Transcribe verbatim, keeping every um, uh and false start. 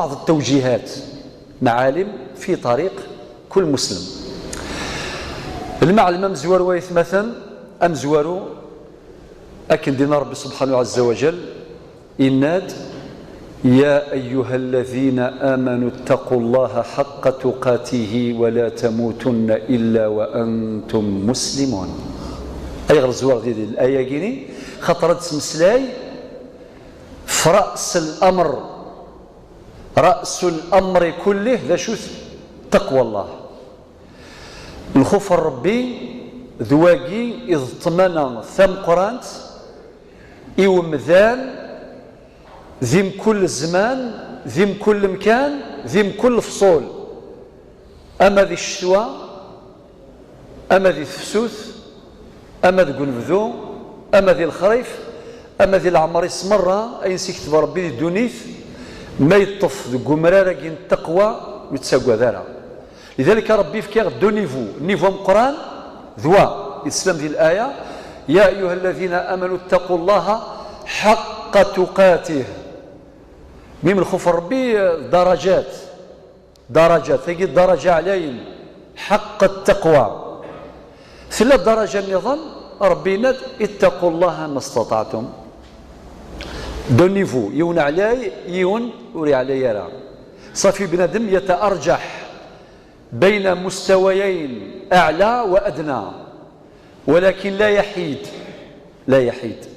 بعض التوجيهات معالم في طريق كل مسلم. Lmeɛlem amezwaru, ay atmaten, amezwaru, akken d-yenna Rebbi subḥanahu ɛezza wa jall, yenna-d: يا أيها الذين آمنوا اتقوا الله حق تقاته ولا تموتن إلا وأنتم مسلمون. Ayɣer zwareɣ di, di laya-gini? Xaṭer ad tettmeslay f ra's al-amr. Ra's al-amri kullih, d acu-t? Taqwa Allah. Lxuf n Rebbi d wagi i d ṭṭmana tameqqrant i umdan di mkul zzman, di mkul lemkan, di mkul lefṣul, ama di ccetwa, ama di tefsut, ama deg unebdu, ama di lexrif, ama di leɛmer-is merra, ayen s-ikteb Rebbi di ddunit, ma yeṭṭef deg umrar-agi n taqwa, ur yettagad ara. Lidalika Rebbi yefka-aɣ-d deux niveaux, niveau ameqqran d wa, yettslam di laya: يا أيها الذين آمنوا اتقوا الله حق تقاته. Mim, lxuf n Rebbi, eh, darajat. Darajat, tagi daraja ɛlayen, حق التقوى. Tella daraja nniḍen, Rebbi yenna-d: اتقوا الله ما استطعتم. Deux niveaux, yiwen ɛlay, yiwen ur yeɛlay ara. Ṣafi bnadem يتأرجح بين مستويين أعلى وأدنى، ولكن لا يحيد، لا يحيد.